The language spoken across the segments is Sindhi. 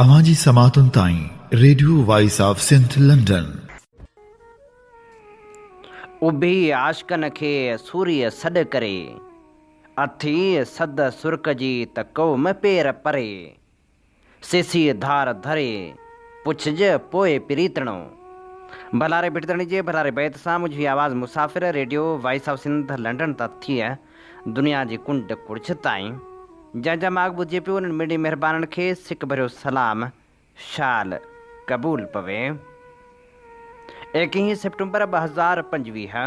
اوهان جي سماعتن تائين radio voice of Sindh London. اڀي عاشقن کي سوريء سڏ ڪري. اٿي سڌ سرڪ جي ته ڪو م پير پري. سيسي ڌار ڌري، پڇج پوء پريتڻو. ڀلاري ڀٽدڻي جي ڀلاري بيت سان منهنجي هي آواز مسافر radio voice of Sindh London تان ٿي دنيا جي ڪنڊ ڪڙڇ تائين جنهن جا ماڳ ٻڌجي پيو انهن مڙني مهربانن کي سڪ ڀريو سلام شال قبول پوي. ايڪيهين سيپٽمبر 2025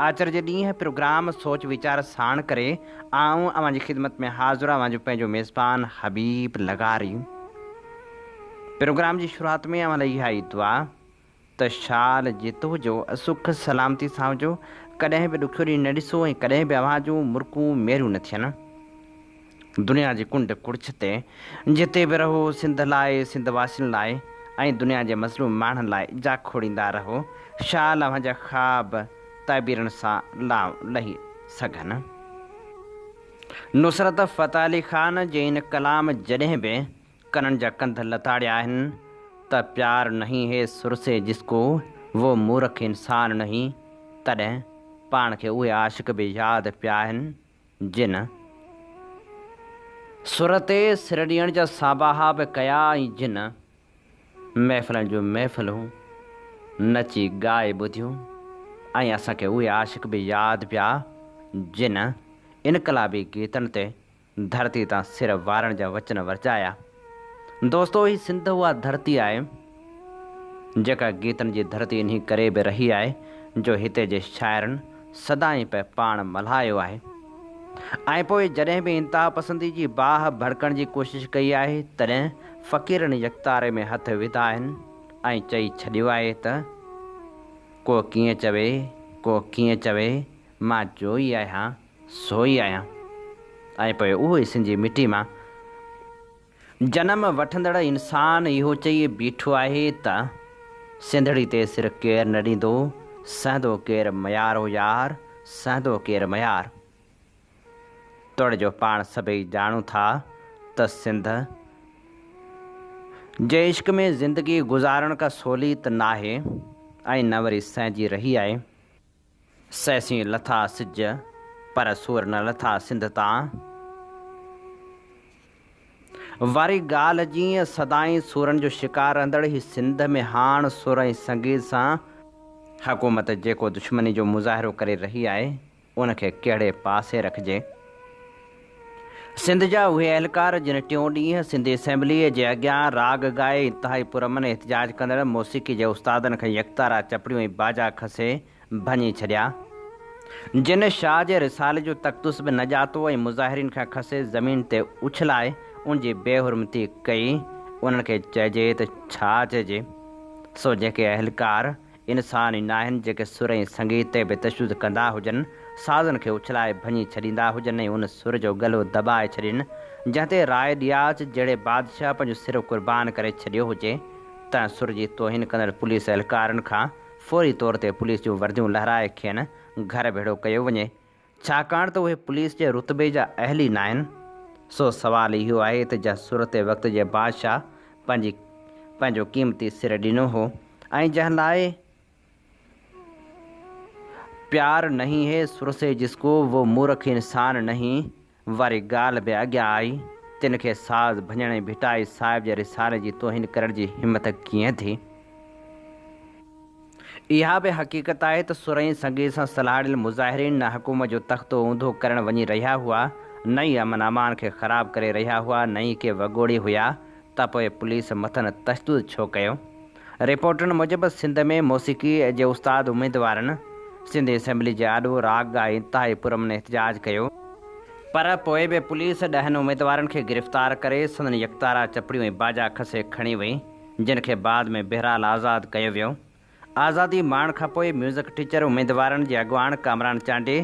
آچر جي ڏينهن پروگرام سوچ ويچار ساڻ ڪري آئون اوهان جي خدمت ۾ حاضر اوهان جو پنهنجو ميزبان حبيب لغاري پروگرام جي شروعات ۾ اوهان لاء اها ئي دعا ته شال جت هجو، سک سلامتي سان هجو، ڪڏهن به ڏکيو ڏينهن نه ڏسو ۽ ڪڏهن به اوهان جون مرڪون ميريون نه ٿين. دنيا جي ڪنڊ ڪڙڇ تي جتي به رهو، سنڌ لاء، سنڌ واسين لاء ۽ دنيا جي مظلوم ماڻهن لاء جاکوڙيندا رهو. شال اوهان جا خواب تعبيرن سان لانء لهي سگهن. نصرت فتح علي خان جي ان ڪلام جڏهن به ڪنن جا ڪنڌ لتاڙيا آهن ته پيار نهين هي سر سي جس ڪو وو مورک انسان نهين تڏهن پاڻ کي اهي عاشق به ياد پيا آهن جن سر تي سر ڏيڻ جا سانباها به ڪيا ۽ جن محفلن جون محفلون نچي ڳائي ٻڌيون ۽ اسان کي اهي عاشق به ياد پيا جن انقلابي گيتن تي ڌرتي تان سر وارڻ جا وچن ورجايا. دوستو هي سنڌ اها ڌرتي آهي جيڪا گيتن جي ڌرتي انهي ڪري به رهي آهي جو هتي جي شاعرن سدائين پئي پاڻ ملهايو آهي ۽ پوء جڏهن به انتها پسندي جي باهه ڀڙڪڻ جي ڪوشش ڪئي آهي تڏهن فقيرن يڪتاري ۾ هٿ وڌا آهن ۽ چئي ڇڏيو آهي ته ڪو ڪيئن چوي ڪو ڪيئن چوي مان جوئي آهيان سوئي آهيان ۽ پوء اهو ئي سنڌ جي مٽي مان جنم وٺندڙ انسان اهو چئي بيٺو آهي ته سنڌڙي تي سر ڪير نه ڏيندو، سهندو ڪير ميار او يار، سهندو ڪير ميار. توڙي جو پاڻ سڀئي ڄاڻون ٿا ته سنڌ جي عشق ۾ زندگي گذارڻ ڪا سولي ته ناهي ۽ نه وري سهنجي رهي آهي. سهسين لٿا سج، پر سور نه لٿا سنڌ تان. واري ڳالهه جيئن سدائين سورن جو شڪار رهندڙ هي سنڌ ۾ هاڻ سر ۽ سنگيت سان حڪومت جيڪو دشمني جو مظاهرو ڪري رهي آهي ان کي ڪهڙي پاسي رکجي. سنڌ جا اهي اهلڪار جن ٽيون ڏينهن سنڌ اسيمبليء جي اڳيان راڳ ڳائي انتهائي پرامن احتجاج ڪندڙ موسيقي جي استادن کان يڪتارا چپڙيون ۽ باجا کسي ڀڃي ڇڏيا، جن شاهه جي رسالي جو تقدس به نه ڄاتو ۽ مظاهرين کان کسي زمين تي اڇلائي ان جي بي حرمتي ڪئي، انهن کي چئجي ته ڇا چئجي؟ سو جيڪي اهلڪار انسان ئي ناهن جيڪي سر ۽ سنگيت تي به تشدد ڪندا هجن، سازن کي اڇلائي ڀڃي ڇڏيندا هجن ۽ ان سر جو ڳلو دٻائي ڇڏين، جنهن تي راء ڏياچ جهڙي بادشاهه پنهنجو سر قربان ڪري ڇڏيو هجي، تنهن سر جي توهين ڪندڙ پوليس اهلڪارن کان فوري طور تي پوليس جون ورديون لهرائي کين گهر ڀيڙو ڪيو وڃي، ڇاڪاڻ ته اهي پوليس جي رتبي جا اهل ئي ناهن. سو سوال اهو آهي ته جنهن سر تي وقت جي بادشاهه پنهنجي پنهنجو قيمتي سر ڏنو هو ۽ جنهن لاء پيار نهين هي سر سي جس ڪو وو مورک انسان نهين واري ڳالهه به اڳيان آئي، تن کي ساز ڀڃڻ ۽ ڀٽائي صاحب جي رسالي جي توهين ڪرڻ جي همت ڪيئن ٿي؟ اها به حقيقت آهي ته سرئين سنگيت سان سلهاڙيل مظاهرين نه حڪومت جو تختو اونڌو ڪرڻ وڃي رهيا هئا، نه ئي امن امان کي خراب ڪري رهيا هئا، نه ئي ڪي وڳوڙي هيا ته پوء پوليس مٿن تشدد ڇو ڪيو؟ رپورٽن موجب سنڌ ۾ موسيقي جي استاد اميدوارن سنڌ اسيمبلي جي آڏو راڳ ڳائي انتهائي پرامن احتجاج ڪيو، پر پوء به پوليس ڏهن اميدوارن کي گرفتار ڪري سندن يڪتارا چپڙيون ۽ باجا کسي کڻي وئي. جن کي بعد ۾ بهرحال آزاد ڪيو ويو. آزادي ماڻڻ کانپوء ميوزڪ ٽيچر اميدوارن جي اڳواڻ ڪامران چانڊيي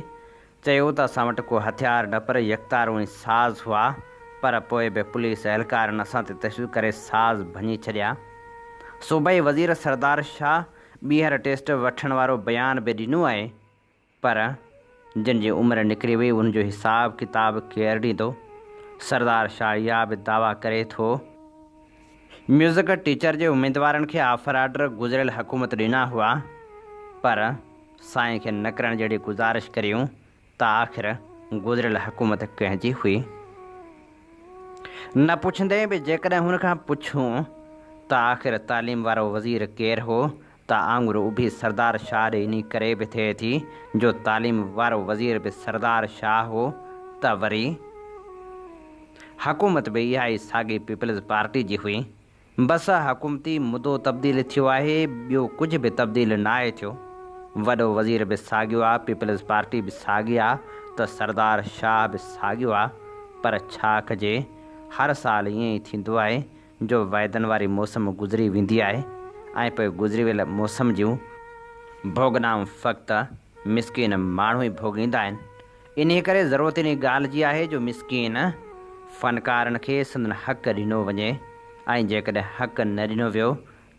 چيو ته اسان وٽ ڪو هٿيار نه پر يڪتارون ۽ ساز هئا پر پوء به پوليس اهلڪارن اسان تي تشدد ڪري ساز ڀڃي ڇڏيا. صوبائي وزير سردار شاهه ٻيهر ٽيسٽ وٺڻ وارو بيان به ڏنو آهي. پر جن جي عمر نڪري وئي انهن جو حساب ڪتاب ڪير ڏيندو؟ سردار شاهه اها به دعويٰ ڪري ٿو. ميوزڪ ٽيچر جي اميدوارن کي آفر آرڊر گذريل حڪومت ڏنا هئا پر سائين کي نه ڪرڻ جهڙي گذارش ڪريون ته آخر گذريل حڪومت ڪنهن جي هئي؟ نه پڇندي به جيڪڏهن هن کان پڇون ته آخر تعليم وارو وزير ڪير هو ته آڱر اڀي سردار شاهه ڏي انهي ڪري به ٿئي ٿي جو تعليم وارو وزير به سردار شاهه هو ته وري حڪومت به اها ئي ساڳي پيپلز پارٽي جي هئي. بس حڪومتي مدو تبديل ٿيو آهي ٻيو ڪجهه به تبديل ناهي ٿيو. وڏو وزير به ساڳيو آ، پيپلز پارٽي به ساڳي آ ته سردار شاهه به ساڳيو آ پر ڇا ڪجي هر سال ائين ئي ٿيندو آهي جو وعدن واري موسم گذري ويندي آهي ۽ پوء گذري ويل موسم جون ڀوڳنائون فقط مسڪين ماڻهو ئي ڀوڳيندا آهن. انهيء ڪري ضرورت انهيء ڳالهه جي آهي جو مسڪين فنڪارن کي سندن حق ڏنو وڃي ۽ جيڪڏهن حق نه ڏنو ويو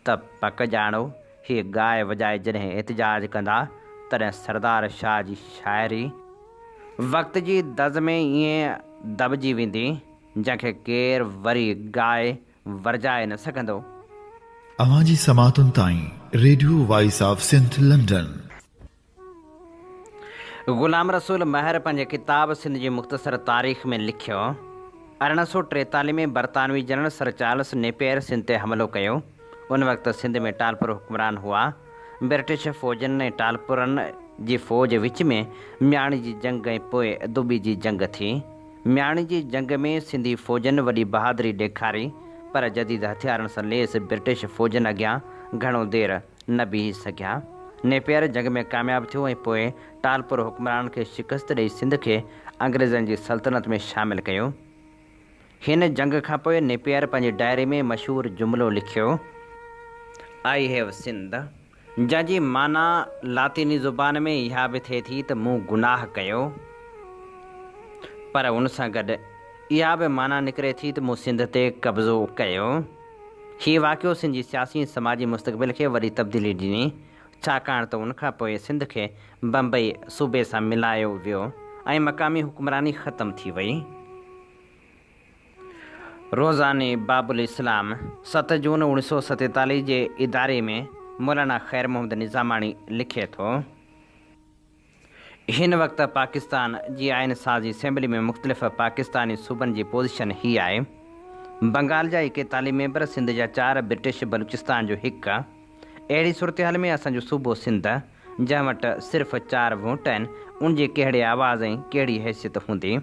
ته پڪ ڄاڻو هي ڳائي وڄائي جڏهن احتجاج ڪندا تڏهن سردار شاهه جي شاعري وقت جي دز ۾ ائين دٻجي ويندي جنهن کي ڪير وري ڳائي ورجائي نه سگهندو. اوهان جي سماعتن تائين radio voice of Sindh London. Ghulam Rasool Mehar پنهنجي ڪتاب سنڌ جي مختصر تاريخ ۾ لکيو، 1843 ۾ برطانوي general sir Charles Napier Sindh تي حملو ڪيو. ان وقت سنڌ ۾ ٽالپر حڪمران هئا. برٽش فوجن ۽ ٽالپرن جي فوج وچ ۾ مياڻي جي جنگ ۽ پوء دٻي جي جنگ ٿي. مياڻي جي جنگ ۾ سنڌي فوجن وڏي بهادري ڏيکاري، پر جديد هٿيارن سان ليس برٽش فوجن اڳيان گهڻو دير نه بيهي سگهيا. نيپئر جنگ ۾ ڪامياب ٿيو ۽ پوء ٽالپر حڪمرانن کي شڪست ڏئي سنڌ کي انگريزن جي سلطنت ۾ شامل ڪيو. هن جنگ کانپوء نيپئر پنهنجي ڊائري ۾ مشهور جملو لکيو. I have Sindh. جنهن جي معنيٰ لاطيني زبان ۾ اها به ٿئي ٿي ته مون گناهه ڪيو، پر ان سان گڏ اها به معنيٰ نڪري ٿي ته مون سنڌ تي قبضو ڪيو. هي واقعو سنڌ جي سياسي ۽ سماجي مستقبل کي وڏي تبديلي ڏني، ڇاڪاڻ ته ان کان پوء سنڌ کي بمبئي صوبي سان ملايو ويو ۽ مقامي حڪمراني ختم ٿي وئي. روزاني باب الاسلام ست جون 1947 جي اداري ۾ مولانا خير محمد نظاماڻي لکي ٿو، هن وقت پاڪستان جي آئين ساز اسيمبلي ۾ مختلف پاڪستاني صوبن جي پوزيشن هي آهي، بنگال جا ايڪيتاليهه ميمبر، سنڌ جا چار، برٽش بلوچستان جو هڪ. اهڙي صورتحال ۾ اسان جو صوبو سنڌ، جنهن وٽ صرف چار ووٽ آهن، ان جي ڪهڙي آواز ۽ ڪهڙي حيثيت هوندي؟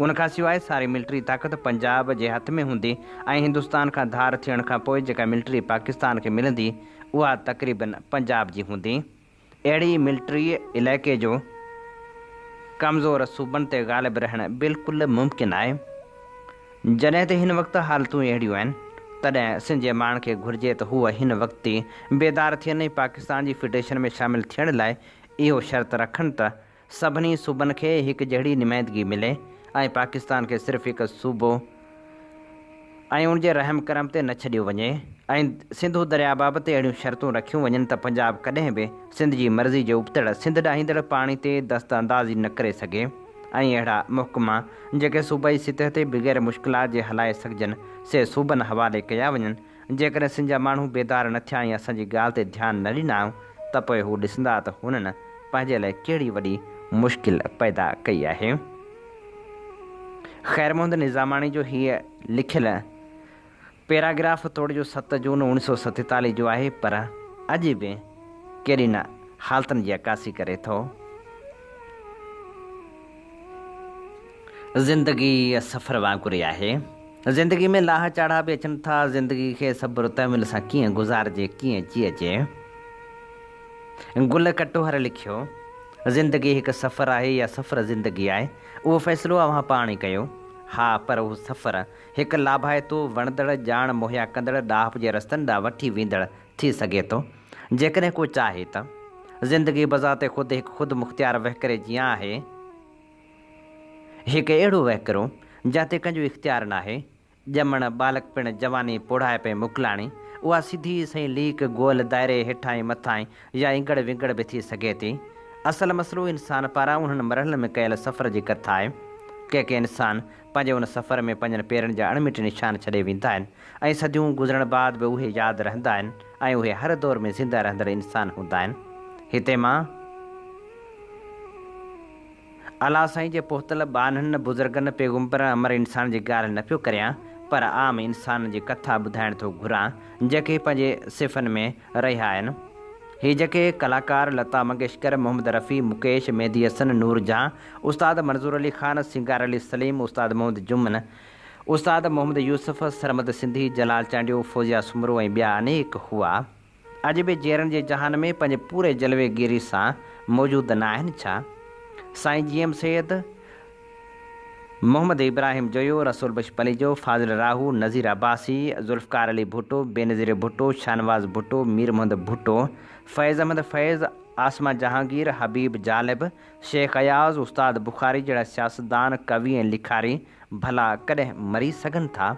ان کان سواء ساري ملٽري طاقت پنجاب جي هٿ ۾ هوندي ۽ هندستان کان ڌار ٿيڻ کان پوء جيڪا ملٽري پاڪستان کي ملندي اها تقريبن پنجاب جي هوندي. اهڙي ملٽري علائقي جو ڪمزور صوبن تي غالب رهڻ بلڪل ممڪن آهي. جڏهن ته هن وقت حالتون اهڙيون آهن تڏهن سنڌ جي ماڻهن کي گهرجي ته هو هن وقت ئي بيدار ٿين ۽ پاڪستان جي فيڊريشن ۾ شامل ٿيڻ لاء اهو شرط رکن ته سڀني صوبن کي هڪجهڙي نمائندگي ملي ۽ پاڪستان کي صرف هڪ صوبو ۽ ان جي رحم ڪرم تي نه ڇڏيو وڃي ۽ سنڌو درياء بابت اهڙيون شرطون رکيون وڃن ته پنجاب ڪڏهن به سنڌ جي مرضي جي ابتڙ سنڌ ڏانهن ايندڙ پاڻي تي دست اندازي نه ڪري سگهي ۽ اهڙا محڪما جيڪي صوبائي سطح تي بغير مشڪلات جي هلائي سگهجن سي صوبن حوالي ڪيا وڃن. جيڪڏهن سنڌ جا ماڻهو بيدار نه ٿيا ۽ اسان جي ڳالهه تي ڌيان نه ڏنائون ته پوء هو ڏسندا ته هنن پنهنجي لاء ڪهڙي وڏي مشڪل پيدا ڪئي آهي. خير محمد نظاماڻي جو هيء لکيل پيراگراف توڙي جو ست جون 1947 جو آهي پر اڄ به ڪيڏي نه حالتن جي عڪاسي ڪري ٿو. زندگي سفر وانگر ئي آهي. زندگي ۾ لاها چاڙها به اچن ٿا. زندگي کي صبر تحمل سان ڪيئن گذارجي، ڪيئن جيئجي؟ گل ڪٽوهر لکيو، زندگي هڪ سفر آهي يا سفر زندگي آهي، اهو فيصلو اوهان پاڻ ئي ڪيو. ها پر اهو سفر هڪ لاڀائتو، وڻندڙ، ڄاڻ مهيا ڪندڙ، ڏاهپ جي رستن ڏانهن وٺي ويندڙ ٿي سگهي ٿو، جيڪڏهن ڪو چاهي ته. زندگي بذات خود هڪ خودمختيار وهڪري جيان آهي. هڪ اهڙو وهڪرو، جنهن تي ڪنهن جو اختيار ناهي. ڄمڻ، ٻالڪپڻ، جواني، پوڙهائپ ۽ موڪلاڻي، اها سڌي سئين ليڪ، گول، دائري، هيٺاهين مٿاهين يا انگڙ ونگڙ به ٿي سگهي ٿي. اصل مسئلو انسان پاران انهن مرحلن ۾ ڪيل سفر جي ڪٿ آهي. ڪي ڪي انسان پنهنجي ان سفر ۾ پنهنجن پيرن جا اڻ مٽ نشان ڇڏي ويندا آهن ۽ صديون گذرڻ بعد به اهي ياد رهندا آهن ۽ اهي هر دور ۾ زنده رهندڙ انسان هوندا آهن. هتي مان الله سائين جي پهتل ٻانهن، بزرگن، پيغمبرن، امر انسانن جي ڳالهه نه پيو ڪريان پر عام انسانن جي ڪٿا ٻڌائڻ ٿو گهران جيڪي پنهنجي صفن ۾ رهيا آهن. هي جيڪي ڪلاڪار لتا منگيشڪر، محمد رفيع، مڪيش، مهدي حسن، نور جهان، استاد منظور علي خان، سينگار علي سليم، استاد محمد جمن، استاد محمد يوسف، سرمد سنڌي، جلال چانڊيو، فوزيه سومرو ۽ ٻيا انيڪ هئا، اڄ به جيئرن جي جهان ۾ پنهنجي پوري جلوي گيري سان موجود نه آهن ڇا؟ سائين جي ايم سيد، محمد ابراهيم جويو، رسول بخش پليجو، فاضل راهو، نذير عباسي، ذوالفقار علي ڀٽو، بينظير ڀٽو، شاهنواز ڀٽو، مير محمد ڀٽو، فيض احمد فيض، عاصمه جهانگير، حبيب جالب، شيخ اياز، استاد بخاري جهڙا سياستدان، ڪوي ۽ لکاري ڀلا ڪڏهن مري سگهن ٿا؟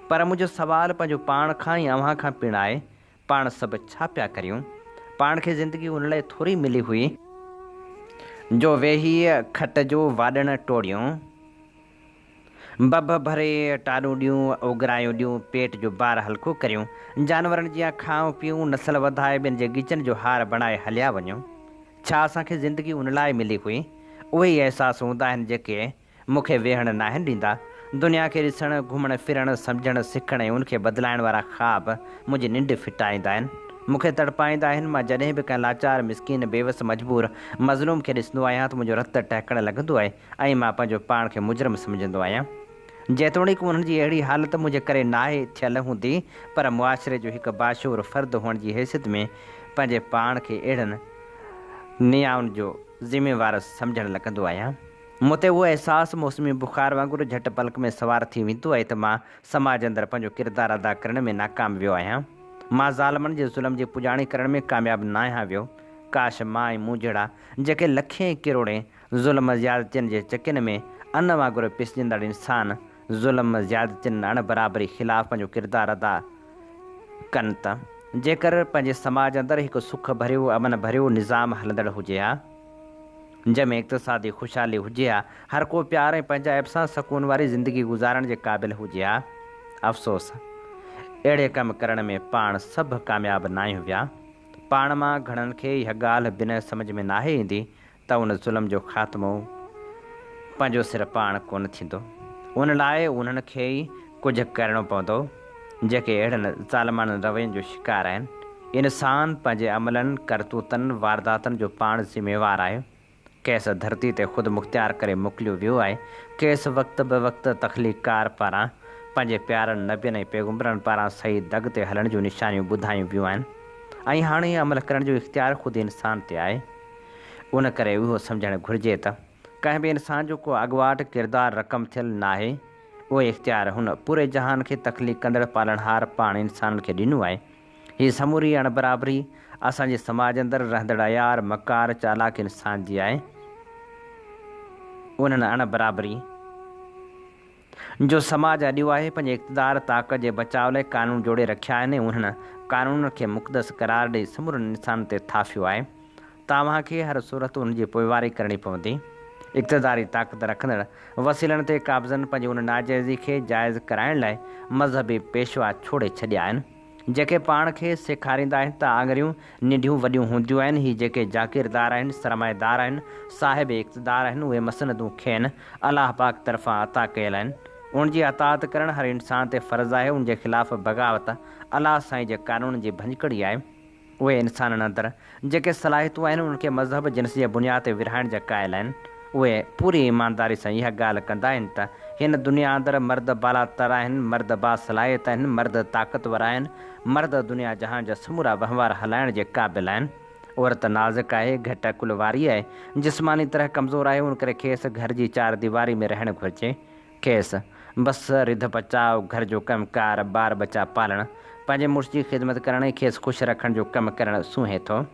پر منهنجو سوال پنهنجو پاڻ کان ۽ اوهان کان پڻ آهي، پاڻ سڀ ڇا پيا ڪريون؟ پاڻ کي زندگي ان لاء ٿوري ملي هئي، جو ويهي کٽ جو واڏڻ ٽوڙيون، ڀڀ ڀري ٽاڏون ڏيون، اوڳرايون ڏيون، پيٽ جو بار هلڪو ڪريون، جانورن جيان کائون پيئون، نسل وڌائي ٻين جي ڳچن جو هار بڻائي هليا وڃون. ڇا اسان کي زندگي ان لاء ملي هئي؟ اهي ئي احساس هوندا آهن جيڪي مون کي ويهڻ ناهن ڏيندا. دنيا کي ڏسڻ، گهمڻ ڦرڻ، سمجهڻ، سکڻ ۽ ان کي بدلائڻ وارا خواب منهنجي ننڊ ڦٽائيندا آهن. مون کي تڙپائيندا آهن. مان جڏهن به ڪنهن لاچار، مسڪين، بيوس، مجبور، مظلوم کي ڏسندو آهيان ته منهنجو رت ٽهڪڻ لڳندو آهي ۽ مان پنهنجو پاڻ کي مجرم سمجهندو آهيان. جيتوڻيڪ انهن جي اهڙي حالت منهنجي ڪري ناهي ٿيل هوندي پر معاشري جو هڪ باشعور فرد هئڻ جي حيثيت ۾ پنهنجي پاڻ کي اهڙن نيائن جو ذميوار سمجهڻ لڳندو آهيان. مون تي اهو احساس موسمي بخار وانگر جهٽ پلڪ ۾ سوار ٿي ويندو آهي ته مان سماج اندر پنهنجو ڪردار ادا ڪرڻ ۾ ناڪام ويو آهيان. مان ظالمن جي ظلم جي پڄاڻي ڪرڻ ۾ ڪامياب ناهيان ويو. ڪاش مان ۽ مون جهڙا جيڪي لکين ۽ ڪروڙين ظلم زيادتين جي چڪين ۾ ان وانگر پسجندڙ انسان ظلم زيادتين اڻ برابري خلاف پنهنجو ڪردار ادا ڪن ته جيڪر پنهنجي سماج اندر هڪ سک ڀريو امن ڀريو نظام هلندڙ هجي ها. جنهن ۾ اقتصادي خوشحالي هجي ها، هر ڪو پيار ۽ پنهنجائپ سان سڪون واري زندگي گذارڻ جي قابل هجي ها. افسوس! اهڙي ڪم ڪرڻ ۾ پاڻ سڀ ڪامياب ناهيون ويا. پاڻ مان گهڻن کي اها ڳالهه بنهه سمجهه ۾ ناهي ايندي ته ان ظلم جو خاتمو پنهنجو سر پاڻ ڪونه ٿيندو. ان لاء انهن کي ئي ڪجهه ڪرڻو پوندو، جيڪي اهڙن ظالماڻن روين جو شڪار آهن. انسان پنهنجي عملن، ڪرتوتن، وارداتن جو پاڻ ذميوار آهي. کيس ڌرتي تي خود مختيار ڪري موڪليو ويو آهي. کيس وقت به وقت تخليقڪار پاران پنهنجي پيارن نبين ۽ پيغمبرن پاران صحيح دڳ تي هلڻ جون نشانيون ٻڌايون ويون آهن ۽ هاڻي عمل ڪرڻ جو اختيار خود انسان تي آهي. ان ڪري اهو سمجهڻ گهرجي ته ڪنهن به انسان جو ڪو اڳواٽ ڪردار رقم ٿيل ناهي. اهو اختيار هن پوري جهان کي تخليق ڪندڙ پالڻهار پاڻ انسانن کي ڏنو آهي. هيء سموري اڻبرابري اسان جي سماج اندر رهندڙ عيار، مڪار، چالاڪ انسان جي آهي. انهن اڻبرابري جو سماج اڏيو آهي، پنهنجي اقتدار، طاقت جي بچاء لاء قانون جوڙي رکيا آهن ۽ انهن قانونن کي مقدس قرار ڏئي سمورن انسانن تي ٿاڦيو آهي. ته اوهان کي هر صورت ان جي پوئواري ڪرڻي پوندي. اقتداري طاقت رکندڙ وسيلن تي قابضن پنهنجي ان ناجائزي کي جائز ڪرائڻ لاء مذهبي پيشوا ڇوڙي ڇڏيا آهن، جيڪي پاڻ کي سيکاريندا آهن ته آڱريون ننڍيون وڏيون هونديون آهن، هي جيڪي جاگيردار آهن، سرمائيدار آهن، صاحب اقتدار آهن، اهي مسندون کين الله پاڪ طرفان عطا ڪيل آهن. ان جي اطاعت ڪرڻ هر انسان تي فرض آهي، ان جي خلاف بغاوت الله سائين جي قانون جي ڀڃڪڙي آهي. اهي انسانن اندر جيڪي صلاحيتون آهن انهن کي مذهب جنس جي بنياد تي ورهائڻ جا قائل آهن. اهي پوري ايمانداري سان اها ڳالهه ڪندا آهن ته هن دنيا اندر مرد بالاتر آهن، مرد باصلاحيت آهن، مرد طاقتور آهن، مرد دنيا جهان جا سمورا وهنوار هلائڻ جي قابل آهن. عورت نازڪ آهي، گهٽ عقل واري آهي، جسماني طرح ڪمزور آهي ان ڪري کيس گهر جي چار ديواري ۾ رهڻ گهرجي. کيس بس رڌ پچاء، گهر جو ڪم ڪار، ٻار ٻچا پالڻ، پنهنجي مڙس جي خدمت ڪرڻ ۽ کيس خوش رکڻ جو ڪم ڪرڻ سونهين ٿو.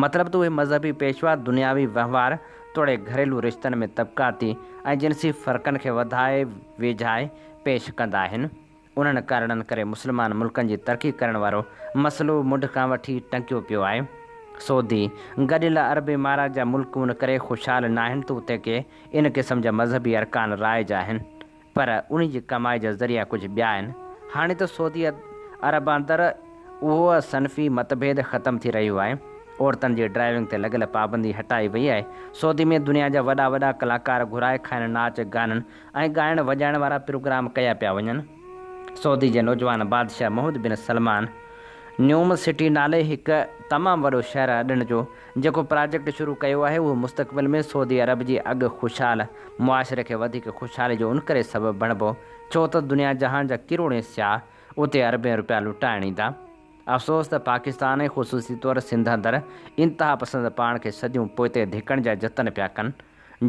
مطلب ته اهي مذهبي پيشوا دنياوي وهنوار توڙي گهريلو رشتن ۾ طبقاتي ۽ جنسي فرقن کي وڌائي ويجهائي پيش ڪندا آهن. انهن ڪارڻن ڪري مسلمان ملڪن جي ترقي ڪرڻ وارو مسئلو منڍ کان وٺي ٽنڪيو پيو آهي. سعودي، گڏيل عرب امارات جا ملڪ ان ڪري خوشحال ناهن ته اتي ڪي ان قسم جا مذهبي ارڪان رائج آهن پر انهي جي ڪمائي جا ذريعا ڪجهه ٻيا آهن. هاڻي ته سعودي عرب اندر اهو صنفي متڀيد ختم ٿي رهيو آهي. عورتن جي ڊرائيونگ تي لڳل پابندي هٽائي وئي آهي. سعودي ۾ دنيا جا وڏا وڏا ڪلاڪار گهرائي کانئن ناچ گانن ۽ ڳائڻ وڄائڻ وارا پروگرام ڪيا پيا وڃن. سعودي جي نوجوان بادشاهه محمد بن سلمان نيوم سٽي نالي هڪ تمام وڏو شهر اڏڻ جو جيڪو پراجيڪٽ شروع ڪيو آهي اهو مستقبل ۾ سعودي عرب جي اڳ خوشحال معاشري کي وڌيڪ خوشحالي جو ان ڪري سبب بڻبو ڇو ته دنيا جهان جا ڪروڙين سياح اتي اربين روپيا لٽائڻ ايندا. افسوس ته پاڪستان ۽ خصوصي طور سنڌ اندر انتهاپسند پاڻ کي صديون پوئتي ڌڪڻ جا جتن پيا ڪن.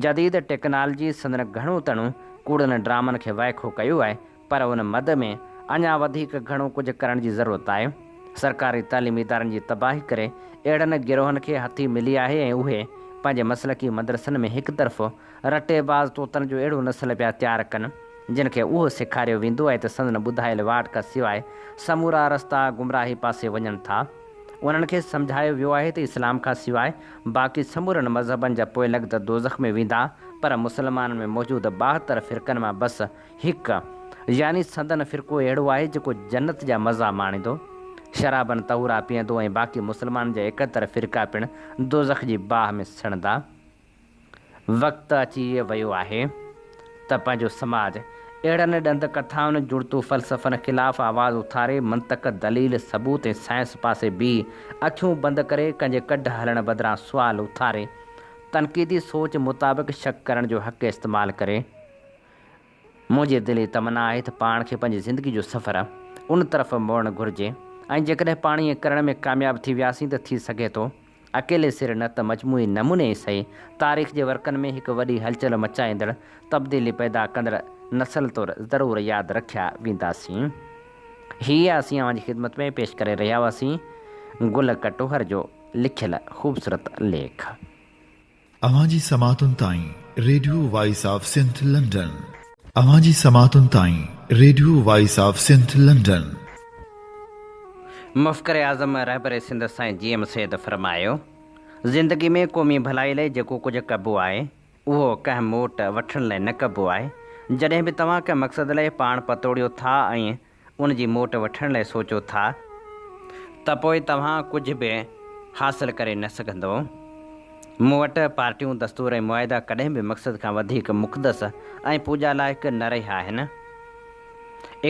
جديد ٽيڪنالجي سندن گهڻو تڻو ڪوڙن ڊرامن کي وائکو ڪيو آهي پر ان مد ۾ اڃا وڌيڪ گهڻو ڪجهه ڪرڻ جي ضرورت آهي. سرڪاري تعليمي ادارن جي تباهي ڪري اهڙن گروهن کي هٿي ملي آهي ۽ اهي پنهنجي مسلڪي مدرسن ۾ هڪ طرفو رٽي باز طوطن جو اهڙو نسل پيا تيار ڪن جن کي اهو سيکاريو ويندو آهي ته سندن ٻڌايل واٽ کان سواء سمورا رستا گمراهي پاسي وڃن ٿا. انهن کي سمجهايو ويو آهي ته اسلام کان سواء باقي سمورن مذهبن جا پوئلڳ ته دوزخ ۾ ويندا پر مسلمانن ۾ موجود 72 فرقن مان بس هڪ يعني سندن فرقو اهڙو آهي جيڪو جنت جا مزا ماڻيندو، شرابن طهورا پيئندو ۽ باقي مسلمانن جا 71 فرقا پڻ دوزخ جي باهه ۾ سڙندا. وقت اچي ويو آهي ته پنهنجو سماج اهڙن ڏند ڪٿائن، جڙتو فلسفن خلاف آواز اٿاري، منطق، دليل، ثبوت ۽ سائنس پاسي بيهي اکيون بند ڪري ڪنهن جي ڪڍ هلڻ بدران سوال اٿاري، تنقيدي سوچ مطابق شڪ ڪرڻ جو حق استعمال ڪري. منهنجي دلي تمنا آهي ته پاڻ کي پنهنجي زندگي جو سفر ان طرف موڙڻ گهرجي ۽ جيڪڏهن پاڻ ائين ڪرڻ ۾ ڪامياب ٿي وياسين ته ٿي سگهي ٿو اڪيلي سر نه ته مجموعي نموني ئي سهي تاريخ جي ورقن ۾ هڪ وڏي هلچل مچائيندڙ تبديلي پيدا ڪندڙ نسل طور ضرور ياد رکيا وينداسين. هي اسين اوهان جي خدمت ۾ پيش ڪري رهيا هئاسين گل ڪٽوهر جو لکيل خوبصورت ليک. اوهان جي سماعتن تائين radio voice of Sindh London. اوهان جي سماعتن تائين radio voice of Sindh London. مفڪر اعظم رهبر سنڌ سائين جي ايم سيد فرمايو، زندگي ۾ قومي ڀلائي لئي جيڪو ڪجهه ڪبو آهي، اهو ڪنهن موٽ وٺڻ لئي نه ڪبو آهي. جڏهن به توهان ڪنهن مقصد لئي پاڻ پتوڙيو ٿا ۽ ان جي موٽ وٺڻ لاء سوچو ٿا ته پوء توهان ڪجهه به حاصل ڪري نه سگهندؤ. مون وٽ پارٽيون، دستور ۽ معاهدا ڪڏهن به مقصد کان وڌيڪ مقدس ۽ پوڄا لائق نه رهيا آهن.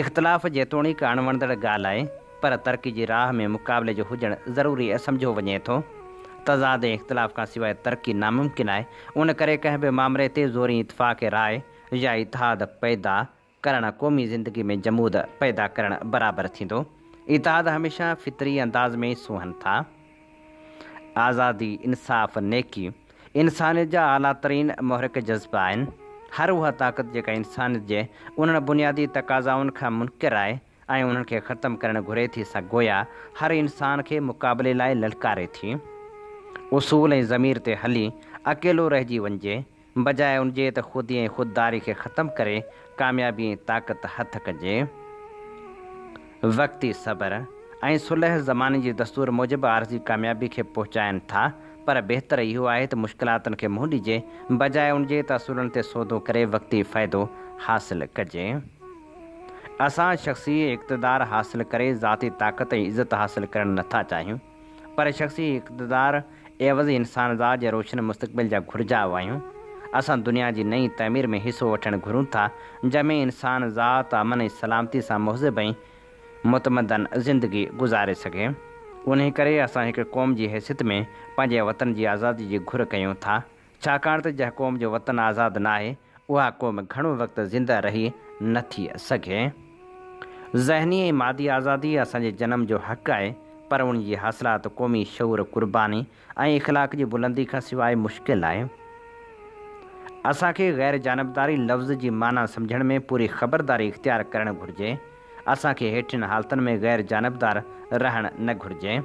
اختلاف جيتوڻيڪ اڻوڻندڙ ڳالهه آهي، پر ترقي جي راهه ۾ مقابلي جو هجڻ ضروري سمجهيو وڃي ٿو. تضاد ۽ اختلاف کان سواء ترقي ناممڪن آهي، ان ڪري ڪنهن به مامري تي زوري اتفاق راء يا اتحاد پيدا ڪرڻ قومي زندگي ۾ جمود پيدا ڪرڻ برابر ٿيندو. اتحاد هميشه فطري انداز ۾ سونهن ٿا. آزادي، انصاف، نيڪي انسانيت جا اعليٰ ترين محرڪ جذبا آهن. هر اها طاقت جيڪا انسانيت جي انهن بنيادي تقاضائن کان منڪر آهي ۽ انهن کي ختم ڪرڻ گهري ٿي سا گويا هر انسان کي مقابلي لاء للڪاري ٿي. اصول ۽ ضمير تي هلي اڪيلو رهجي وڃجي بجاء ان جي ته خودي ۽ خودداري کي ختم ڪري ڪاميابي ۽ طاقت هٿ ڪجي. وقتي صبر ۽ صلح زماني جي دستور موجب عارضي ڪاميابي کي پهچائن ٿا، پر بهتر اهو آهي ته مشڪلاتن کي منهن ڏجي، بجاء ان جي ته اصولن تي سودو ڪري وقتي فائدو حاصل ڪجي. اسان شخصي اقتدار حاصل ڪري ذاتي طاقت ۽ عزت حاصل ڪرڻ نٿا چاهيون. پر شخصي اقتدار عيوض انسانذات جي روشن مستقبل جا گهرجائو آهيون. اسان دنيا جي نئين تعمير ۾ حصو وٺڻ گهرون ٿا، جنهن ۾ انسان ذات امن ۽ سلامتي سان مهذب ۽ متمدن زندگي گذاري سگهي. انهي ڪري اسان هڪ قوم جي حيثيت ۾ پنهنجي وطن جي آزادي جي گهر ڪيون ٿا، ڇاڪاڻ ته جنهن قوم جو وطن آزاد ناهي، اها قوم گهڻو وقت زنده رهي نه ٿي سگهي. ذهني ۽ مادي آزادي اسان جي جنم جو حق آهي، پر ان جي حاصلات قومي شعور، قرباني ۽ اخلاق جي بلندي کان سواء مشڪل آهي. اسان کي غير جانبداري لفظ جي معنيٰ سمجهڻ ۾ پوري خبرداري اختيار ڪرڻ گهرجي. اسان کي هيٺين حالتن ۾ غير جانبدار رهڻ نه گهرجي.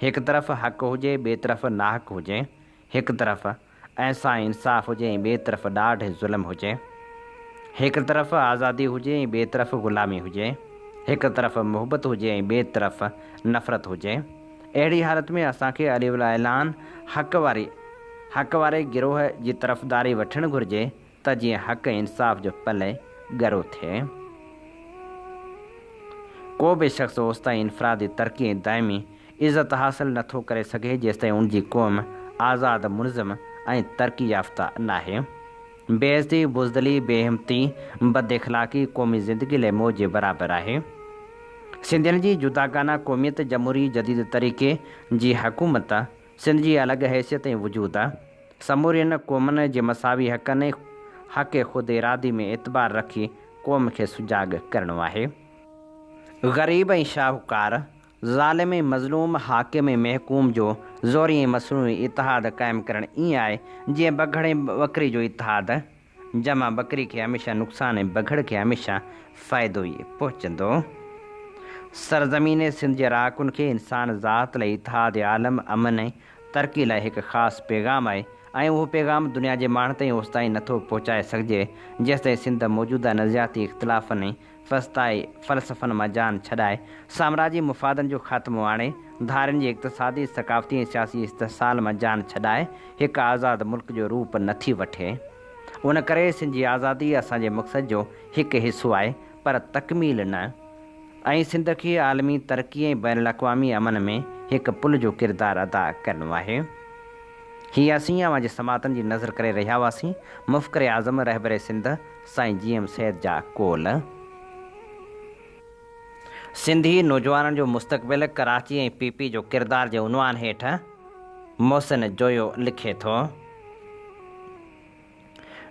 هڪ طرف حق هجي، ٻئي طرف ناحق هجي. هڪ طرف احسان ۽ انصاف هجي ۽ ٻئي طرف ڏاڍ ۽ ظلم هجي. هڪ طرف آزادي هجي ۽ ٻئي طرف غلامي هجي. هڪ طرف محبت هجي ۽ ٻئي طرف نفرت هجي. اهڙي حالت ۾ اسان کي علي الاعلان حق واري حق واري گروهه جي طرفداري وٺڻ گهرجي ته جيئن حق ۽ انصاف جو پلئه ڳرو ٿئي. ڪو به شخص اوستائين انفرادي ترقي ۽ دائمي عزت حاصل نه ٿو ڪري سگهي جيستائين ان جي قوم آزاد، منظم ۽ ترقي يافته ناهي. بي عزتي، بزدلي، بي همتي، بد اخلاقي قومي زندگي لئه موت جي برابر آهي. سنڌين جي جداگانه قوميت، جمهوري جديد طريقي جي حڪومت، سنڌ جي الڳ حيثيت ۽ وجود، سمورين قومن جي مساوي حقن ۽ حق خود ارادي ۾ اعتبار رکي قوم کي سجاڳ ڪرڻو آهي. غريب ۽ شاهوڪار، ظالم ۽ مظلوم، حاڪم ۽ محڪوم جو زوري ۽ مصنوعي اتحاد قائم ڪرڻ ائين آهي، جيئن بگهڙ ۽ ٻڪري جو اتحاد، جنهن مان ٻڪري کي هميشه نقصان ۽ بگهڙ کي هميشه فائدو ئي پهچندو. سرزمين سنڌ جي رهاڪن کي انسان ذات لاء اتحاد عالم، امن ۽ ترقي لاء هڪ خاص پيغام آهي ۽ اهو پيغام دنيا جي ماڻهن تائين اوستائين نٿو پهچائي سگهجي، جيستائين سنڌ موجوده نظرياتي اختلافن ۽ فسطائي فلسفن مان جان ڇڏائي، سامراجي مفادن جو خاتمو آڻي، ڌارين جي اقتصادي، ثقافتي ۽ سياسي استحصال مان جان ڇڏائي، هڪ آزاد ملڪ جو روپ نه ٿي وٺي. ان ڪري سنڌ جي آزادي اسان جي مقصد جو هڪ حصو آهي، پر تڪميل نه. ۽ سنڌ کي عالمي ترقي ۽ بين الاقوامي امن ۾ هڪ پل جو ڪردار ادا ڪرڻو آهي. هي اسين اوهان جي سماعتن جي نظر ڪري رهيا هئاسين، مفڪر اعظم رهبر سنڌ سائين جي ايم سيد جا قول. سنڌي نوجوانن جو مستقبل ڪراچي ۽ پي پي جو ڪردار جي عنوان هيٺ محسن جويو لکي ٿو.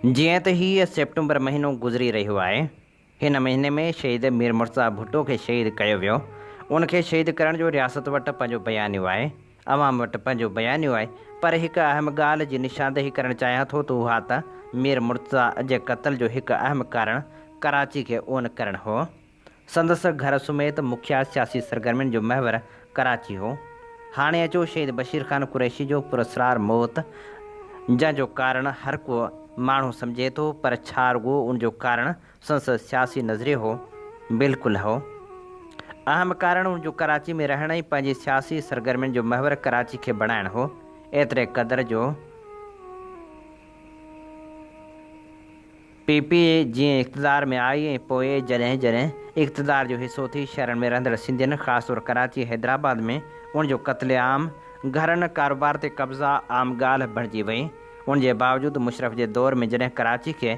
جيئن ته هيء سيپٽمبر مهينو گذري رهيو آهي. هن مهيني ۾ شهيد مير مرتضيٰ ڀٽو کي شهيد ڪيو ويو. ان کي شهيد ڪرڻ جو رياست وٽ پنهنجو بيانيو آهي. عوام وٽ پنهنجو بيانيو آهي. پر هڪ اهم ڳالهه جي نشاندهي ڪرڻ چاهيان ٿو ته اها ته مير مرتضيٰ جي قتل جو هڪ اهم ڪارڻ ڪراچي کي اون ڪرڻ هو. سندس گهر سميت مکيه سياسي سرگرمين جو محور ڪراچي هو. هاڻي اچو شهيد بشير خان قريشي جو پراسرار موت جنهن جو ڪارڻ هر ڪو ماڻهو سمجهي ٿو پر ڇا رڳو ان جو ڪارڻ سندس سياسي نظريو هو؟ بلڪل هو. اهم ڪارڻ ان جو ڪراچي ۾ رهڻ ۽ پنهنجي سياسي سرگرمين جو محور ڪراچي کي بڻائڻ هو. ايتري قدر جو پي پي جيئن اقتدار ۾ آئي ۽ پوء جڏهن جڏهن اقتدار جو حصو ٿي شهرن ۾ رهندڙ سنڌين خاص طور ڪراچي حيدرآباد ۾ ان جو قتل عام، گهرن، ڪاروبار تي قبضا عام ڳالهه بڻجي وئي. ان جي باوجود مشرف جي دور ۾ جڏهن ڪراچي کي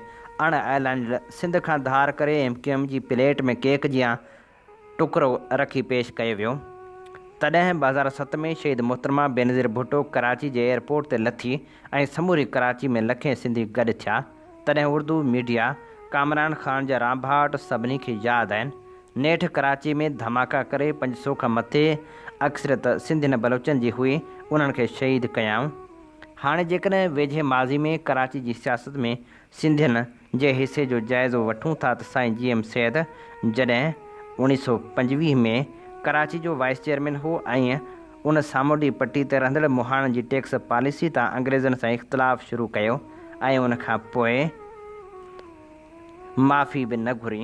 اڻ اعلانيل سنڌ کان ڌار ڪري ايم ڪيو ايم جي پليٽ ۾ ڪيڪ جيان ٽڪرو رکي پيش ڪيو ويو. تڏهن 2007 ۾ شهيد محترمه بينظير ڀٽو ڪراچي جي ايئرپورٽ تي لٿي ۽ سموري ڪراچي ۾ لکين سنڌي گڏ ٿيا. تڏهن اردو ميڊيا ڪامران خان جا رانڀاٽ سڀني کي ياد آهن. نيٺ ڪراچي ۾ ڌماڪا ڪري 500 کان مٿي اڪثريت سنڌين بلوچن جي هئي انهن کي شهيد ڪيائون. هاڻي جيڪڏهن ويجهي ماضي ۾ ڪراچي جي سياست ۾ سنڌين جي حصي جو جائزو وٺون ٿا ته سائين جي ايم سيد جڏهن 1925 ۾ ڪراچي جو وائيس چيئرمين هو ۽ ان سامونڊي پٽي تي رهندڙ مهاڻن جي ٽيڪس پاليسي تان انگريزن سان اختلاف شروع ڪيو ۽ ان کان پوء معافي به نه گهري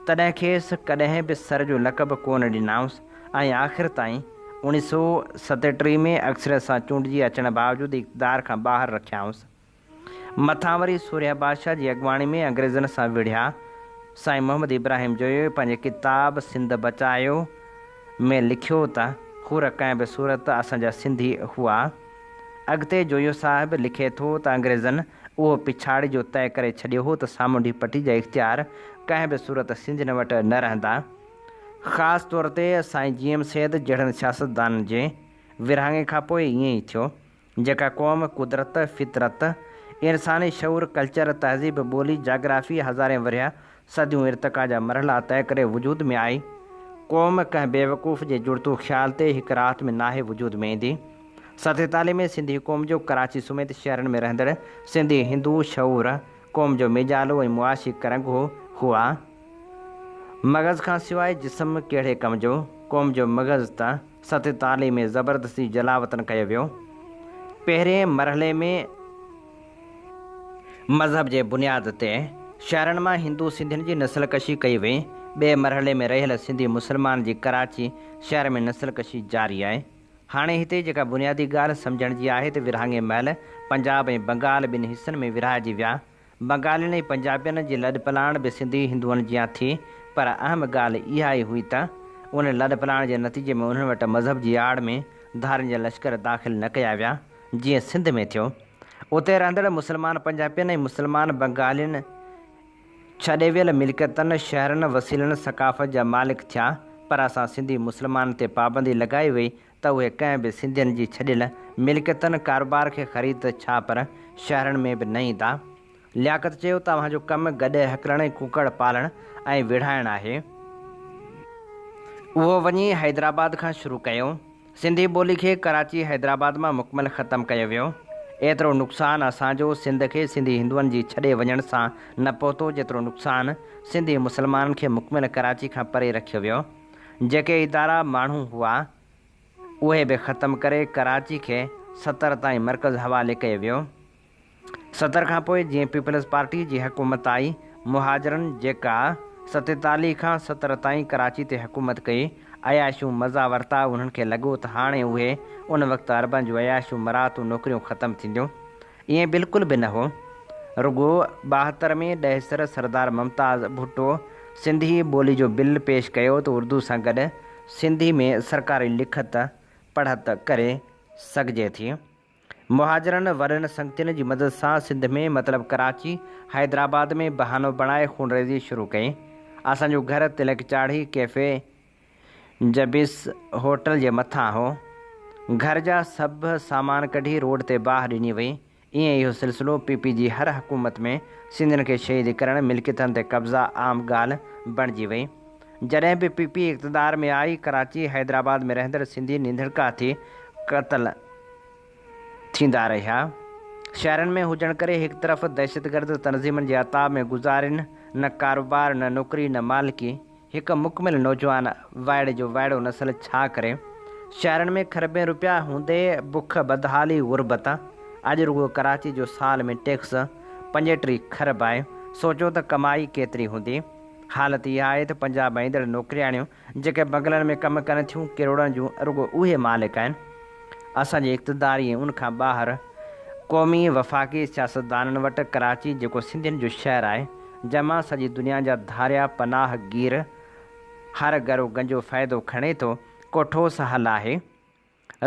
تڏهن کيس ڪڏهن به سر جو لقب ڪونه ڏنائونس ۽ آخر تائين 1937 ۾ اڪثريت سان چونڊجي اچڻ باوجود اقتدار کان ٻاهر رکيائونس. مٿان وري سورهيه بادشاهه جي اڳواڻي ۾ انگريزن سان وڙهيا. سائين محمد ابراهيم جويو پنهنجي ڪتاب سنڌ بچايو ۾ لکيو ته حر ڪنهن به صورت اسان جا سنڌي هئا. اڳتي جويو صاحب لکي ٿو ته انگريزن اهو پڇاڙي جو طئي ڪري ڇڏيو هو ته سامونڊي پٽي جا اختيار ڪنهن به صورت سنڌين وٽ نه رهندا. خاص طور تي سائين جي ايم سيد جهڙن سياستدانن جي ورهاڱي کانپوء ائين ئي ٿيو. جيڪا قوم قدرت، فطرت، انساني شعور، ڪلچر، تهذيب، ٻولي، جاگرافي هزارين ورهيه، صديون ارتقا جا مرحلا طئي ڪري وجود ۾ آئي. قوم ڪنهن بيوقوف جي جڙتو خيال تي هڪ رات ۾ ناهي وجود ۾ ايندي. 47 ۾ سنڌي قوم جو ڪراچي سميت شهرن ۾ رهندڙ سنڌي هندو شعور، قوم جو ميڄالو ۽ معاشي ڪرنگهو هئا. مغز کان سواء جسم ڪهڙي ڪم جو؟ قوم جو مغز ته 47 ۾ زبردستي جلاوطن ڪيو ويو. پهرئين مرحلي ۾ مذهب جي بنياد تي شهرن مان هندو سنڌين جي نسل ڪشي ڪئي وئي. ٻئي مرحلي ۾ رهيل سنڌي مسلمان جي ڪراچي شهر ۾ نسل ڪشي جاري آهي. هاڻي هتي جيڪا بنيادي ڳالهه سمجهڻ جي آهي ته ورهاڱي مهل پنجاب ۽ بنگال ٻن حصن ۾ ورهائجي ويا. بنگالين ۽ پنجابين جي لڏپلاڻ به سنڌي هندوئن جيان ٿي پر اهم ڳالهه اها ئي هئي ته ان لڏپلاڻ جي نتيجي ۾ انهن وٽ مذهب جي آڙ ۾ ڌارين جا لشڪر داخل نه ڪيا ويا جيئن سنڌ ۾ ٿيو. اتي رهندڙ مسلمان پنجابين ۽ مسلمان بنگالين ڇڏي ويل ملڪيتن، شهرن، وسيلن، ثقافت جا مالڪ ٿيا، پر اسان سنڌي مسلمانن تي پابندي لڳائي وئي ته اهي ڪنهن به سنڌين جي ڇڏيل ملڪيتن، ڪاروبار کي خريد ته ڇا پر شهرن ۾ به نه ايندا. لياقت چيو ته اوهان جو ڪم گڏهه هڪلڻ ۽ ڪڪڙ پالڻ ۽ وڙهائڻ آهي. اهو وڃي حيدرآباد کان شروع ڪيو. سنڌي ٻولي کي ڪراچي حيدرآباد مان مڪمل ختم ڪيو ويو. ايترو نقصان اسان جو سنڌ کي سنڌي هندوئن جي ڇڏي وڃڻ سان نه پهتو جيترو نقصان سنڌي مسلمانن کي مڪمل ڪراچي کان پري رکيو ويو. جيڪي ادارا ماڻهو هئا اهي به ختم ڪري ڪراچي کي 70 تائين مرڪز حوالي ڪيو ويو. 70 کان پوء جيئن پيپلز پارٽي جي حڪومت آئي، مهاجرن جيڪا 47 کان 70 تائين ڪراچي تي حڪومت ڪئي، عياشيون مزا ورتا، انهن کي لڳو ته هاڻي اهي ان وقت عربن جون عياشيون مراعتون نوڪريون ختم ٿينديون. ائين بلڪل به نه هو. رڳو 72 ۾ ڏهيسر سردار ممتاز ڀٽو سنڌي ٻولي جو بل پيش ڪيو ته اردو سان گڏ سنڌي ۾ سرڪاري لکت پڙهت ڪري سگهجي ٿي. مهاجرن وڏن سنگتين جي مدد سان سنڌ ۾ مطلب ڪراچي، حيدرآباد ۾ بهانو بڻائي خونريزي شروع ڪئي. اسان جو گهر تلڪ چاڙهي ڪيفي جبيس هوٽل جي مٿان هو. گهر جا سڀ سامان ڪڍي روڊ تي باهه ڏني وئي. ائين اهو سلسلو پي پي جي هر حڪومت ۾ سنڌين کي شهيد ڪرڻ، ملڪيتن تي قبضا عام ڳالهه بڻجي وئي. جڏهن به پي پي اقتدار ۾ آئي، ڪراچي، حيدرآباد ۾ رهندڙ سنڌي ننڌڻڪا ٿي قتل ٿيندا رهيا. شهرن ۾ هجڻ ڪري هڪ طرف دهشتگرد تنظيمن جي عتاب ۾ گذارين، نه ڪاروبار، نه نوڪري، نه مالڪي، هڪ مڪمل نوجوان وائڙي جو وائڙو نسل ڇا ڪري؟ شهرن ۾ کربين روپيا هوندي بک، بدحالي، غربت. اڄ رڳو ڪراچي جو سال ۾ ٽيڪس 35 کرب آهي، سوچو ته ڪمائي ڪيتري هوندي؟ حالت اها آهي ته پنجاب مان ايندڙ نوڪرياڻيون جيڪي بنگلن ۾ ڪم ڪن ٿيون، ڪروڙن جون رڳو اهي مالڪ آهن. اسان جي اقتداري ۽ ان کان ٻاهر قومي، وفاقي سياستدانن وٽ ڪراچي جيڪو سنڌين جو شهر آهي، جنهن مان سڄي دنيا جا ڌاريا پناهه گير هر گرو گنجو فائدو کڻي ٿو، ڪو ٺوس حل آهي؟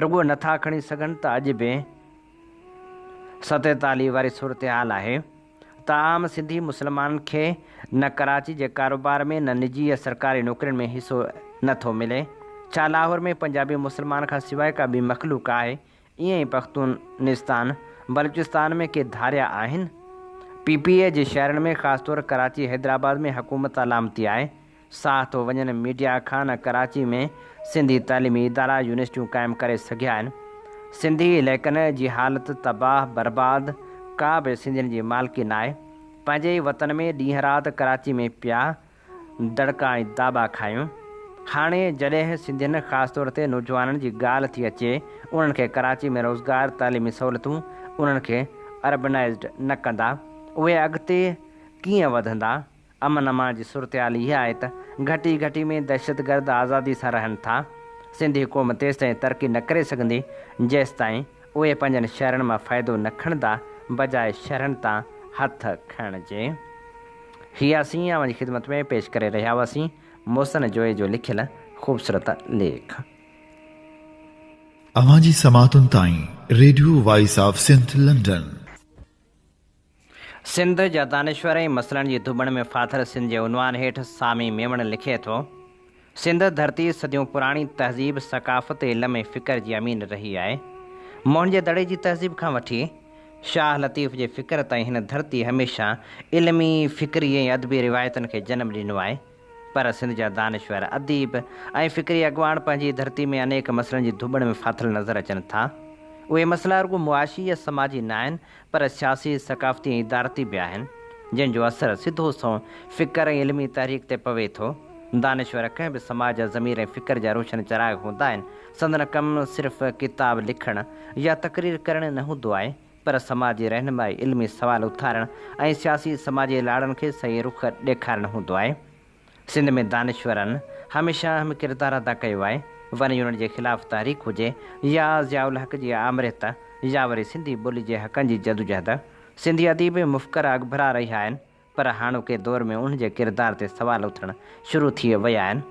رڳو نه ٿا کڻي سگهن ته اڄ به 47 واري صورتحال آهي ته عام سنڌي مسلمانن کي نه ڪراچي جي ڪاروبار ۾ نه نجي يا سرڪاري نوڪرين ۾ حصو نه ٿو ملي. ڇا لاهور ۾ پنجابي مسلمان کان سواء ڪا ٻي مخلوق آهي؟ ائين ئي پختونستان، بلوچستان ۾ ڪي ڌاريا آهن؟ پي پي اي جي شهرن ۾ خاص طور ڪراچي حيدرآباد ۾ حڪومت علامتي آهي. ساهه ٿو وڃن ميڊيا کان نه ڪراچي ۾ سنڌي تعليمي ادارا يونيورسٽيون قائم ڪري سگهيا آهن سنڌي علائقن جي حالت تباهه برباد ڪا به سنڌين جي مالڪي ناهي پنهنجي ئي وطن ۾ ڏينهن رات ڪراچي ۾ پيا دڙڪا ۽ داٻا کايون هاڻي جڏهن سنڌين خاص طور تي نوجوانن جي ڳالهه ٿي اچي انهن کي ڪراچي ۾ روزگار تعليمي سهولتون انهن کي اربنائزڊ نه ڪندا اهي اڳتي ڪيئن وڌندا امن امان جي صورتحال اها آهي ته گهٽي گهٽي ۾ دهشتگرد آزادي سان رهن ٿا. سنڌي قوم تيستائين ترقي نه ڪري سگهندي جيستائين اهي پنهنجن شهرن مان فائدو نه کڻندا بجاء شهرن تان هٿ کڻڻ جي. هي اسين اوهان جي خدمت ۾ پيش ڪري رهيا هئاسين محسن جويي جو لکيل خوبصورت ليک. اوهان جي سماعتن تائين radio voice of Sindh London. Sindh جا دانشور ۽ مسئلن جي ڌٻڻ ۾ ڦاٿل سنڌ جي عنوان هيٺ سامي ميمڻ لکي ٿو، سنڌ ڌرتي صديون پراڻي تهذيب، ثقافت، علم ۽ فڪر جي امين رهي آهي. موهن جي دڙي جي تهذيب کان وٺي شاهه لطيف جي فڪر تائين هن ڌرتي هميشه علمي، فڪري ۽ ادبي روايتن کي جنم ڏنو آهي. پر سنڌ جا دانشور، اديب ۽ فڪري اڳواڻ پنهنجي ڌرتي ۾ انيڪ مسئلن جي ڌٻڻ ۾ ڦاٿل نظر اچن ٿا. اهي مسئلا رڳو معاشي يا سماجي ناهن پر سياسي، ثقافتي ۽ ادارتي به آهن، جن جو اثر سڌو سنئون فڪر ۽ علمي تحريڪ تي پوي ٿو. دانشور ڪنهن به سماج جا ضمير ۽ فڪر جا روشن چراغ هوندا آهن. سندن ڪم صرف ڪتاب لکڻ يا تقرير ڪرڻ نه هوندو آهي، پر سماجي رهنمائي، علمي سوال اٿارڻ ۽ سياسي سماجي لاڙن کي صحيح رخ ڏيکارڻ هوندو آهي. سنڌ ۾ دانشورن هميشه اهم ڪردار ادا ڪيو آهي. ون يونٽ جي خلاف تحريڪ هجي يا ضياء الحق جي آمريت يا وري سنڌي ٻولي جي حقن جي جدوجهد، سنڌي اديب ۽ مفڪر اڳڀرا رهيا آهن پر هاڻوڪي دور ۾ انهن جي ڪردار تي سوال اٿڻ شروع ٿي ويا آهن.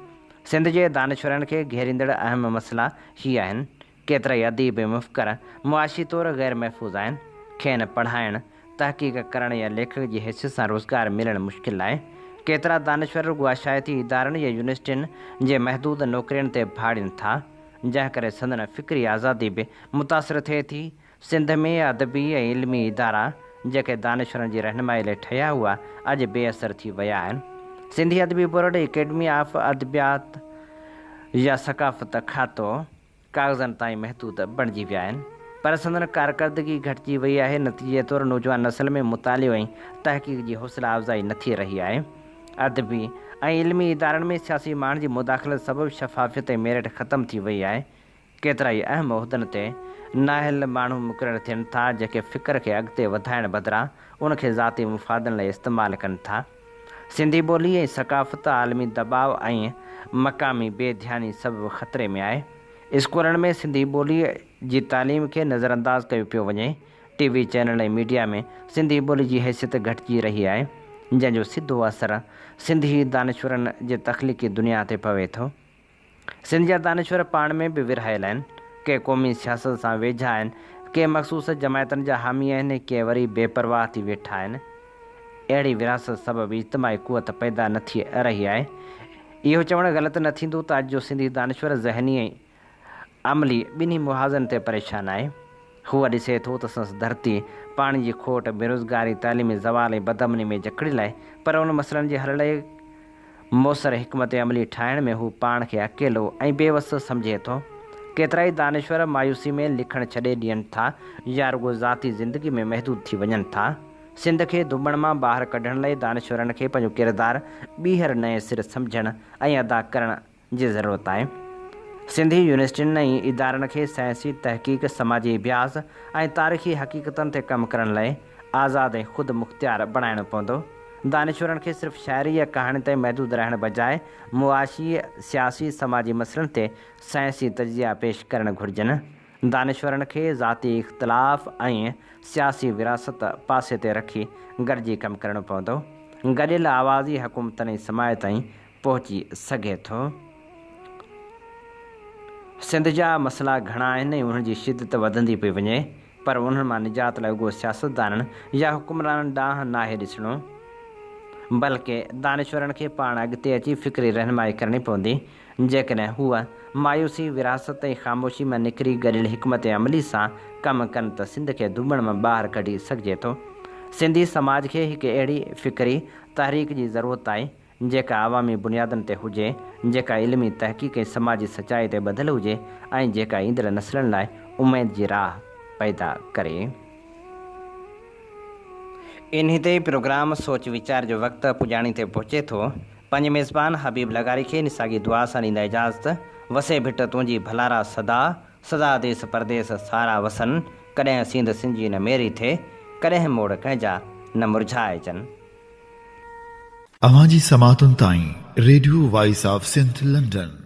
سنڌ جي دانشورن کي گهيريندڙ اهم مسئلا هي آهن. ڪيترائي اديب ۽ مفڪر معاشي طور غير محفوظ آهن. کين پڙهائڻ، تحقيق ڪرڻ يا ليکڪ جي حيثيت سان روزگار ملڻ مشڪل آهي. ڪيترا دانشور رڳو اشاعتي ادارن يا يونيورسٽين جي محدود نوڪرين تي ڀاڙين ٿا، جنهن ڪري سندن فڪري آزادي به متاثر ٿئي ٿي. سنڌ ۾ ادبي ۽ علمي ادارا، جيڪي دانشورن جي رهنمائي لئه ٺهيا هئا، اڄ بي اثر ٿي ويا آهن. سنڌي ادبي بورڊ، اڪيڊمي آف ادبيات يا ثقافت کاتو، ڪاغذن تائين محدود بڻجي ويا آهن پر سندن ڪارڪردگي گهٽجي وئي آهي، نتيجي طور نوجوان نسل ۾ مطالعو ۽ تحقيق جي حوصلا افزائي نه ٿي رهي آهي. ادبي ۽ علمي ادارن ۾ سياسي ماڻهن جي مداخلت سبب شفافيت ۽ ميرٽ ختم ٿي وئي آهي، ڪيترائي اهم عهدن تي نااهل ماڻهو مقرر ٿين ٿا جيڪي فڪر کي اڳتي وڌائڻ بدران ان کي ذاتي مفادن لاء استعمال ڪن ٿا. سنڌي ٻولي ۽ ثقافت عالمي دٻاء ۽ مقامي بي ڌياني سبب خطري ۾ آهي. اسڪولن ۾ سنڌي ٻوليء جي تعليم کي نظرانداز ڪيو پيو وڃي. ٽي وي چينل ۽ ميڊيا ۾ سنڌي ٻولي جي حيثيت گهٽجي رهي آهي، جنهن جو سڌو اثر سنڌي دانشورن جي تخليقي دنيا تي پوي ٿو. سنڌ جا دانشور پاڻ ۾ به ورهايل آهن. ڪي قومي سياست سان ويجها آهن، ڪي مخصوص جماعتن جا حامي آهن ۽ ڪي وري بي پرواهه ٿي ويٺا آهن. اهڙي ورهاست سبب اجتماعي قوت پيدا نه ٿي رهي آهي. اهو چوڻ غلط نه ٿيندو ته اڄ جو سنڌي دانشور ذهني ۽ عملي ٻنهي محاذن تي پريشان آهي. هو ڏسي ٿو ته سندس ڌرتي پاڻي جي کوٽ، بيروزگاري، تعليمي زوال ۽ بدامني ۾ جڪڙيل آهي پر ان مسئلن جي حل لاء موثر حڪمت عملي ٺاهڻ ۾ هو پاڻ کي اڪيلو ۽ بي وس سمجهي ٿو. ڪيترائي دانشور مايوسي ۾ لکڻ ڇڏي ڏين ٿا يا رڳو ذاتي زندگي ۾ محدود ٿي وڃن ٿا. سنڌ کي ڌٻڻ مان ٻاهر ڪڍڻ لئي دانشورن کي پنهنجو ڪردار ٻيهر نئين سر سمجهڻ ۽ ادا ڪرڻ جي ضرورت آهي. سنڌي يونيورسٽين ۽ ادارن کي سائنسي تحقيق، سماجي اڀياس ۽ تاريخي حقيقتن تي ڪم ڪرڻ لئه آزاد ۽ خود مختيار بڻائڻو پوندو. دانشورن کي صرف شاعري يا ڪهاڻين تائين محدود رهڻ بجاء معاشي، سياسي، سماجي مسئلن تي سائنسي تجزيا پيش ڪرڻ گهرجن. دانشورن کي ذاتي اختلاف ۽ سياسي ورهاست پاسي تي رکي گڏجي ڪم ڪرڻو پوندو. گڏيل آواز ئي حڪومتن ۽ سماج تائين پهچي سگهي ٿو. سنڌ جا مسئلا گهڻا آهن ۽ انهن جي شدت وڌندي پئي وڃي پر انهن مان نجات لاء رڳو سياستدانن يا حڪمرانن ڏانهن ناهي ڏسڻو بلڪه دانشورن کي پاڻ اڳتي اچي فڪري رهنمائي ڪرڻي پوندي. جيڪڏهن هو مايوسي، ورهاست ۽ خاموشي مان نڪري گڏيل حڪمت عملي سان ڪم ڪن ته سنڌ کي ڌوٻڻ مان ٻاهر ڪڍي سگهجي ٿو. سنڌي سماج کي هڪ اهڙي فڪري تحريڪ جي ضرورت آهي جيڪا عوامي بنيادن تي هجي، جيڪا علمي تحقيق ۽ سماجي سچائي تي ٻڌل هجي ۽ جيڪا ايندڙ نسلن لاء اميد جي راهه پيدا ڪري. انهي تي پروگرام سوچ ويچار جو وقت پڄاڻي تي پهچي ٿو. پنهنجي ميزبان حبيب لغاري کي انهي ساڳي دعا سان ڏيندا اجازت، وسي ڀٽ تنهنجي ڀلارا سدا، سدا ديس پرديس سارا وسن، ڪڏهن سينڌ سنجي نه ميري ٿئي، ڪڏهن موڙ ڪنهن جا نه مرجهائجن. اوهان جي سماعتن تائين radio voice of Sindh London.